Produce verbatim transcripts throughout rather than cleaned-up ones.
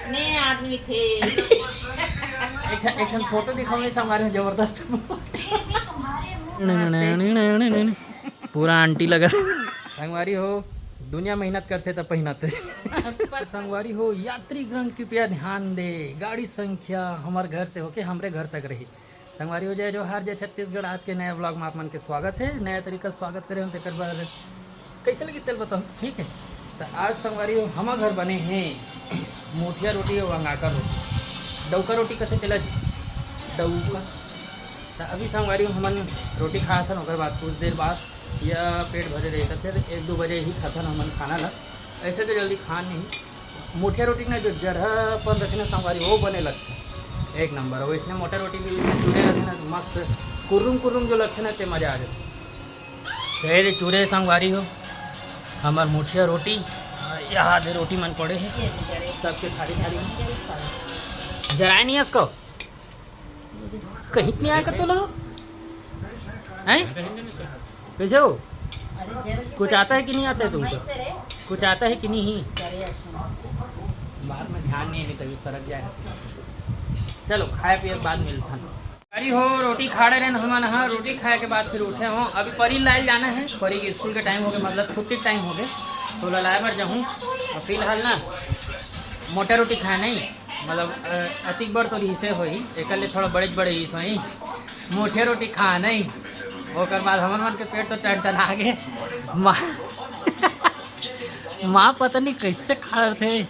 ने आदमी थे। एक ठन, एक ठन फोटो दिखाओ, ये संगवारी हो जबरदस्त। पूरा आंटी लगत। संगवारी हो, दुनिया मेहनत करथे त पहिनत। संगवारी हो, यात्रीगण कृपया ध्यान दे, गाड़ी संख्या हमर घर से होके हमरे घर तक रही। संगवारी हो, जय जोहार, जय छत्तीसगढ़। आज के नया व्लॉग में आप मन के स्वागत है। नया तरीका से स्वागत करे हम, तेकर बर कैसे लगिस तेल बताओ, ठीक है। तो आज संगवारी हो, हमर घर बने हैं मोठिया रोटी और अंगाकर रोटी, डौका रोटी कथे तेला जी, डौका। तो अभी संगवारी हो, हमन रोटी खात हन, ओकर बाद कुछ देर बाद या पेट भरे रही, तो फिर एक दो बजे ही खाथन हमन खाना ला। ऐसे तो जल्दी खान नहीं। मोठिया रोटी ना जो जरहापन रथे ना संगवारी, वो बने लगथे एक नंबर। वो इसने मोटा रोटी भी चूरे रथे ना, मस्त कुर्रुम कुर्रुम जो लगथे ना, ते मजा आ जाथे। तो ये दे चूरे संगवारी हो, हमर मोठिया रोटी, यहाँ दे रोटी मन पड़े हैं सबके थारी थारी में। जराए नहीं है इसको, कहीं नहीं आएगा तो लगा, हैं? कैसे हो? कुछ आता है कि नहीं आता है तुमको? कुछ आता है कि नहीं? बात में ध्यान नहीं है, तभी सरक जाए। चलो, खाए पिए के बाद मिलता है। अरे हो, रोटी खा रहे हैं हमन, हाँ, रोटी खाए के बाद फिर उठे हो। अभी परी लाए जाना है, परी के स्कूल के टाइम हो गए, मतलब छुट्टी टाइम हो गए, तो ला लाए बर जाहूँ। और फिलहाल ना मोटा रोटी खाए नहीं, मतलब अ, अतिक बड़ तो रिहिसे होही, एकर ले थोड़ा बड़े बड़े रिहिस होही। मोठे रोटी खा नहीं, ओकर बाद हमर मन के पेट तो टनटना गे। माँ, माँ पता नहीं कैसे खा रहे थे,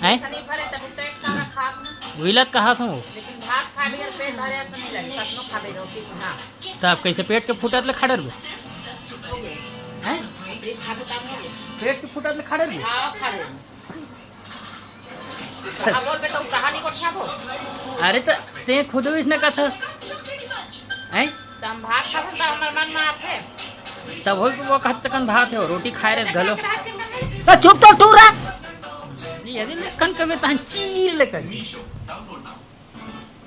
हैं? खनी भरे तब उठे खाना खा। विलत कहा था वो। लेकिन भात खा लिया, पेट भरे ऐसा नहीं लगे, कतनो खाबे रोटी, हाँ। तो आप कैसे पेट के फुटत ले खा डरबे? हो गए। हैं? ये खा के काम हो गए। पेट के फुटत ले खा डरबे? हाँ, खा ले। अब बोल बे, तो कहानी को छापो। अरे तो ते खुद भी इसने कथा, हैं? तो हम भात खाबो, तो हमर मन में आथे। तब हो कि वो कहा चकन भात है, रोटी खाए रहे घलो। तो चुप तो टूरा। ये अभी मैं कन कमे तहन चीर लेकर।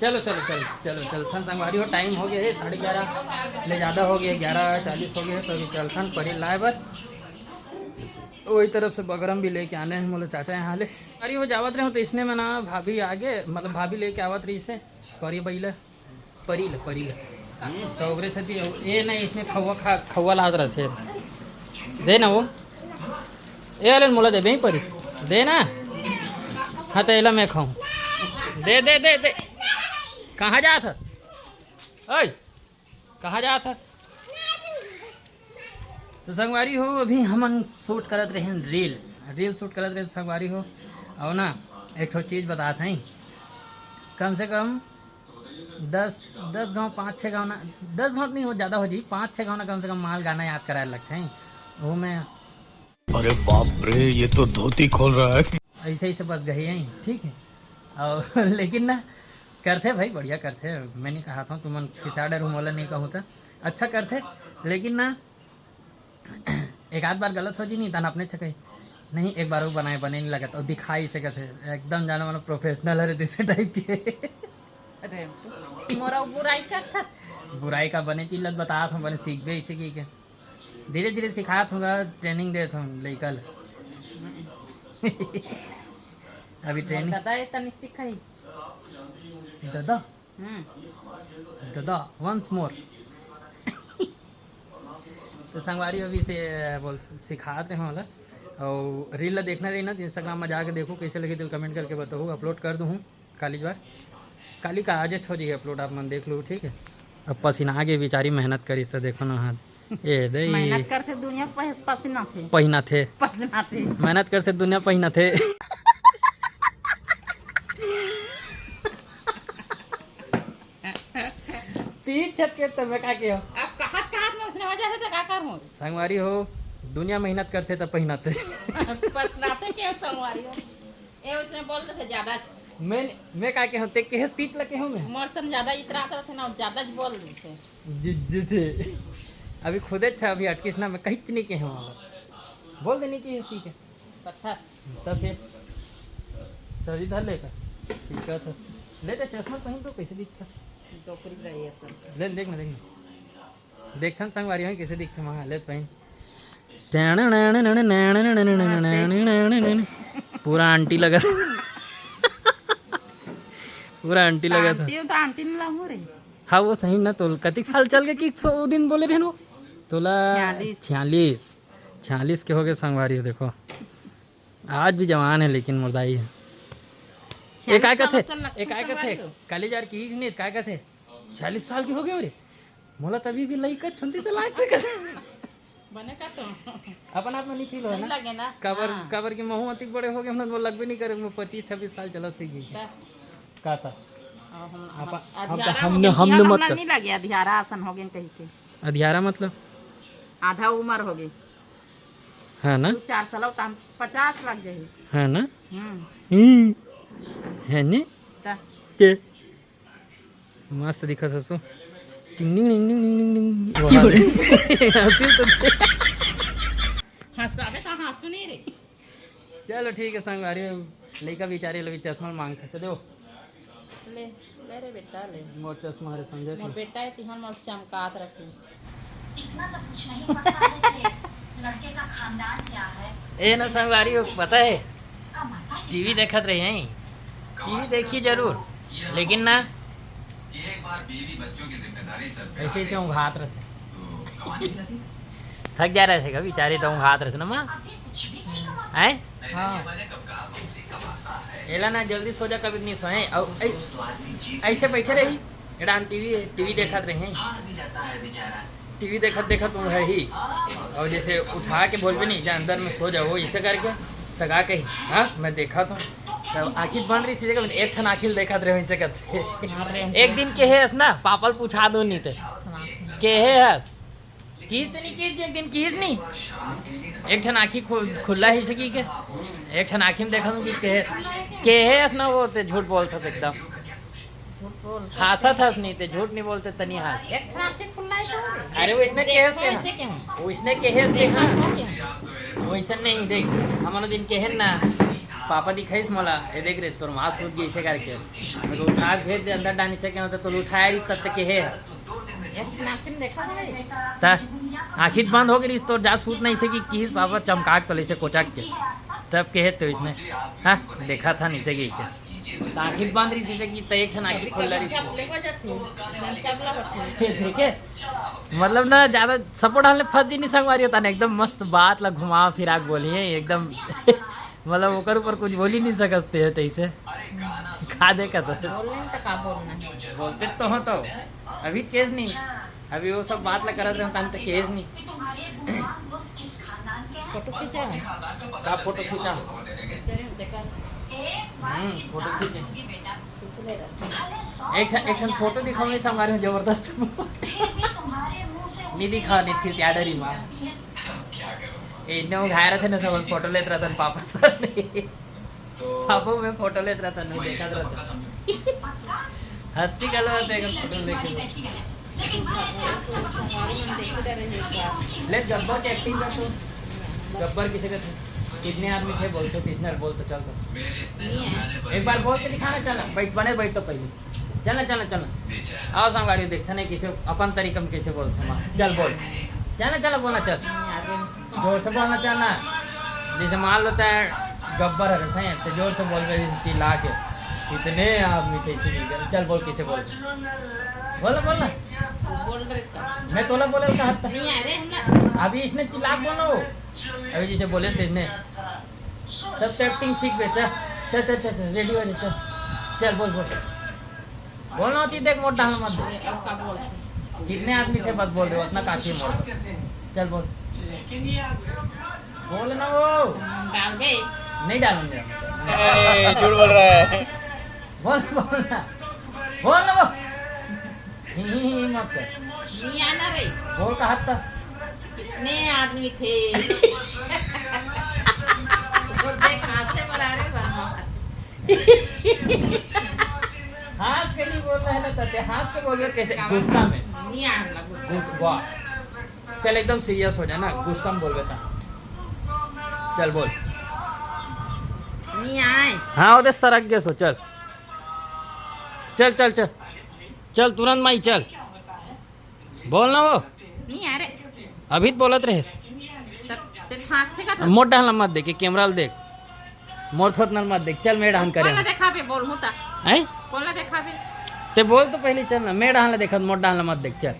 चलो, चलो, चलो, चलो, चलो, थन संगवारी हो, टाइम हो गया है साढ़े ग्यारह ले ज़्यादा हो गया, ग्यारह चालीस हो गया है, तो अभी चलथन परी लाए बर। वही तरफ से बगरम भी लेके आने हैं, मोला चाचा यहाँ ले। अरे वो जावत रहे हो तो इसने में ना भाभी आगे, मतलब भाभी लेके आवत रही से, परी बैला, परी ले, परी ले। तो ओकरे सेती ये नहीं, इसमें खौवा खा, खौवा लात रहते। दे ना वो। ए अलन मोला देबे ही परी। दे ना। हाँ, तो एला मैं खाऊं। दे, दे, दे, दे। कहाँ जात हस? ओए, कहाँ जात हस? तो संगवारी हो, अभी हमन शूट करत रहेन रील। रील शूट करत रहेन संगवारी हो। और ना, एक ठो चीज़ बतात हई। कम से कम दस, दस गाँव, पाँच छः गाँव ना, दस गाँव तो नहीं हो, ज़्यादा हो जी, पाँच छः गाँव ना कम से कम माल गाना याद कराए लगथे। वो मैं अरे बाप रे, ये तो धोती खोल रहा है। ऐसे, ऐसे बस गए हैं, ठीक है। और लेकिन ना, करथे भाई, बढ़िया करथे। मैं नहीं कहा था, तुमन खिसा डर मोला नहीं कहूँ था, अच्छा करथे। लेकिन ना, एक आध बार गलत हो जी, नहीं तन अपने छकई। नहीं, एक बार वो बनाए, बने नहीं लगत, और दिखाई से कहथे, एकदम जाने वाला प्रोफेशनल है रे, जैसे टाइप के। अरे, मोरा बुराई करथस। बुराई का बने चीज लत बतात हूँ, बने सीखबे इसे की के। धीरे धीरे सिखात हूँ, ट्रेनिंग देत हूँ लइका ल। अभी ट्रेनिंग। दादा, ये तनी सिखाई। दादा? हम्म। दादा, once more। तो संगवारी अभी से बोल, सिखात रहे होला। और रील ला देखना रही ना, तो Instagram में जाके देखो, कैसे लगी तो कमेंट करके बताओ, अपलोड कर दूँ हूँ काली बार। काली का आज छोड़ी अपलोड, आप मन देख लो, ठीक है। अब पसीना आगे बेचारी मेहनत करी, तो देखो ना हाथ। ए दे। मेहनत करथे दुनिया पह-, पसीना थे। पहिना थे। पसीना थे। मेहनत करथे दुनिया पहिना थे। तीन छत के तब मैं का के हो? अब कहात कहात में उसने वजह से तो का कर हो? संगवारी हो, दुनिया मेहनत करथे त पहिना थे। पसीना थे के संगवारी हो? ए उसने बोल दे ज्यादा। मैं, मैं का के हो? ते केहेस तीत लगे हो मैं? मोर सन ज्यादा इतरा था, उसने ज्यादा बोल दे। जी, जी, जी। अभी खुदे अच्छा, अभी अटकिस ना, मैं कहीं नहीं के हूँ। बोल देने की है, ठीक है। पत्थर। तब फिर सर्दी धर लेगा। ठीक है, तो ले दे, चश्मा पहन तो कैसे दिखता? डोकरी रही है सब। ले, देख ना, देख ना। देखथन संगवारी हो कैसे दिखते, वहाँ ले पहन। पूरा आंटी लगा। पूरा आंटी लगा था। आंटी, वो तो आंटी ने लाऊं रे। हाँ, वो सही ना, तो कतिक साल चल गए कि सौ दिन बोले रहे वो? तोला छियालीस। छियालीस, छियालीस के हो गए संगवारी हो, देखो। आज भी जवान है, लेकिन मुर्दाई है। ये काय कथे? ये काय कथे? काली जार की नहीं, काय कथे? छियालीस साल की हो गई रे। मोला तभी भी लइका छुंदी से लाग के कथे। बने का तो? अपन आप में नहीं फील हो नहीं ना? लगे ना? काबर, हाँ। काबर कि महू अतिक बड़े हो गए, हमन वो लगबे नहीं करे, वो पच्चीस छब्बीस साल चलत ही गई। का? का था? अब हम, आप, हम, आप, अधियारा हमने, हो गए, हमने मत हमला कर। नहीं लगे, अधियारा आसन हो गए कहीं के। अधियारा मतलब? आधा उम्र हो गई। है ना? दो चार साल और तो हम पचास लग जाए। है ना? हम्म। हम्म। है ने? ता। के? मस्त दिखत हसो। टिंग टिंग टिंग टिंग टिंग टिंग टिंग। हंसी तो दे। हंसावे तो हंसू नहीं रे। चलो ठीक है संगवारी, लइका बेचारे लोग चश्मा मांग के तो दो। ले, ले रे बेटा, ले। मोर चश्मा हरे समझे मोर तू? बेटा है, तिहान मोर चमकात रखी। इतना तो कुछ नहीं पता है कि लड़के का खानदान क्या है। ए ना संगवारी हो, पता है? टीवी देखत रही हैं, टीवी देखी जरूर, लेकिन ना ऐसे ऐसे ऊँघात रहते। थक जा रहे थे कभी बेचारे तो ऊँघात रहते ना माँ। हैं? हाँ। एला ना जल्दी सो जा, कभी नहीं सोए। अउ ऐ-, ऐसे बैठे रही, एडान टीवी, टीवी देखत रहे। टीवी देखत देखत तुम है ही, और जैसे उठा के बोलबे नहीं जा अंदर में सो जाओ, इसे करके तो का कही, हाँ मैं देखा तो, तो आँखी बंद रही सीधे, एक ठन आँखी देखत रहे इसे करते। एक दिन के है ना पापल पूछा दो नहीं थे, के है हस? किहिस तो नहीं किहिस, एक दिन किहिस नहीं। एक ठन आँखी खु-, खुला ही से की के, एक ठन आँखी में देखा कि के, के है हस ना, वो ते झूठ बोलत हस एकदम। झूठ बोल। हांसत हस नहीं ते, झूठ नहीं बोलते तनी हांस। एक ठन आँखी खुला है तो। अरे वो इसने केहेस के हाँ। वो इसने केहेस के हाँ। वो ऐसा नहीं देख, हमन दिन केहेन ना, पापा दिखाइस मोला, ये देख रे तोर माँ सूत गई इसे करके। मैं उठा के भेज दे अंदर डानी से क्या होता तो उठाया रही तब तक केहे। एक ठन आँखी में देखा था भाई। ता आँखी बंद हो गई तो जा सूत नहीं से कि किस पापा चमकाक तो ले से कोचक के। तब केहे तो इसने, हाँ, देखा था नीचे गई के। तो आँखी बंद रही से कि तो एक ठन आँखी खोल रही से। देखे, मतलब ना ज्यादा सपोर्ट डालने फंस जी नहीं संगवारी होता ना, एकदम मस्त बात ला घुमा फिरा के बोलिए एकदम। मतलब ओकर ऊपर कुछ बोल ही नहीं सकते हैं तैसे। खा दे का तो। बोलने तो का बोलना है। बोलते तो हो तो अभी केस नहीं, अभी वो सब बात ला करत रहता तो केस नहीं। फोटो खींचा है। का फोटो खींचा? हम्म, फोटो खींचे। एक ठन, एक ठन फोटो दिखाओ, मैं संगवारी हूँ जबरदस्त। नहीं दिखा, नहीं फिर क्या डरी माँ। ए, इतने वो घाय रहते ना सब फोटो लेत रहता पापा सर ने। पापा मैं फोटो लेत रहता ना, देखा रहता। हंसी गल बात है फोटो लेके। ले गब्बर की एक्टिंग कर तू। गब्बर किसे कहते? कितने आदमी थे बोल तो, कितने बोल तो चल तो। एक बार बोल के दिखाना चल, बैठ बने बैठ तो पहले। चल ना, चल ना, चल ना। आओ संगवारी देखते नहीं किसे अपन तरीका में कैसे बोलते हैं। चल बोल। चल ना, चल ना, बोलना चल। जोर से बोलना चल ना। जैसे मान लो तय गब्बर है सही है, तो जोर से बोल रहे चिल्ला के। इतने आदमी थे इसीलिए। चल बोल किसे बोल। बोल ना, बोल ना। बोल रहे तो। मैं तोला बोले कहा था। नहीं आ रहे हम लोग। अभी इसने चिल्ला के बोलो। अभी जैसे बोले थे इसने। तब तो एक्टिंग सीख बे, चल। चल, चल, चल, चल, रेडी हो जा, चल। चल, बोल, बोल। बोल ना होती, देख, मोटा हम मत बोल। ये अब का बोल? कितने आदमी थे, बस बोल दे, उतना काफी है मोटा। चल, बोल। बोल ना वो। डाल बे। नहीं डालूंगा। ए, झूठ बोल रहा है। बोल, बोल ना। बोल ना वो। ही, ही, ही मत कर। नहीं आना रे। बोल का हद तक। कितने आदमी थे? वो देख, हाथ से मरा रहे बाबा। हंस के नहीं बोल रहे ना तते, हंस के बोल रहे कैसे? गुस्सा में। नहीं आना गुस्सा। गुस्सा, वाह। चल एकदम सीरियस हो जा ना, गुस्सा में बोल बेटा। चल बोल। नहीं आए। हाँ, ओदे सरक गए सो, चल। चल, चल, चल। चल, तुरंत माई, चल। बोल ना वो। नहीं आ रे। अभी तो बोलत रहे। तब ते फांस थे का था? मोर डाल मत देख, कैमरा ल देख। मोर थोत नल मत देख। चल, मैं डाल करे। देखा बे, बोल होता। हैं? कोन ला देखाबे? ते बोल तो पहले, चल ना, मैं डाहन ला देखत, मोर डाहन ला मत देख, चल।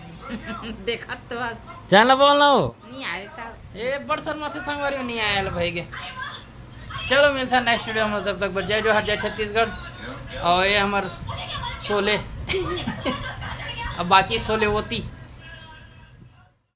देखत तो आज चल ना, बोल ना हो। नहीं आए का। ए, बड़ शर्माथे संगवारी, नहीं आया भाई के। चलो, मिलता नेक्स्ट वीडियो में, तब तक बर जय जोहार, जय छत्तीसगढ़। और ये हमर शोले, अब बाकी शोले होती।